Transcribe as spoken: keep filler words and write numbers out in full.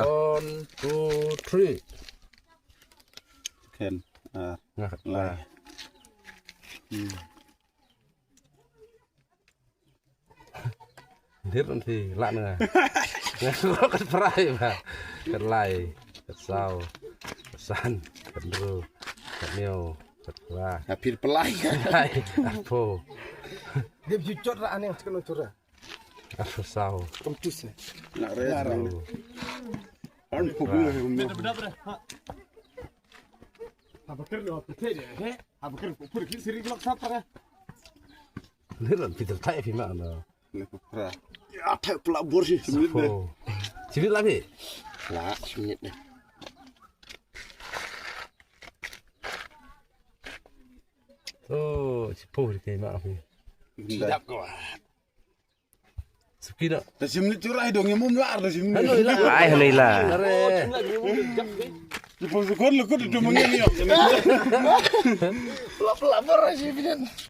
One, two, three. Khein. Ah, nga khat lai. Dir nanti lak na. Nga khat prai ba. Khat lai, khat saw, khat san, khat hynriew, khat hynñiew, khat phra. Apir pelai. Lai, arphew. Dia jujur lah aneh cakap nang curah. Arphew saw. Kemtus ni. Nak rest. An pukul. Apa kena apa kena? Apa kena pukul kita sering kelak sapa? Ni lah pidal tai phi ma na. Ni pukra. Ya, tai pula bor sih. Siphew. Siphew lagi. Lah, seminit deh. Oh, siphew di kai ma phi. Tidak kuat. Suki dah. Dah seminit curai dong, yang mau melar dah seminit. Hanu ila. Ai, hanu ila. Are. Siphew sekon lekut itu mengen ya. Pelap-pelap dah sih, Bidan.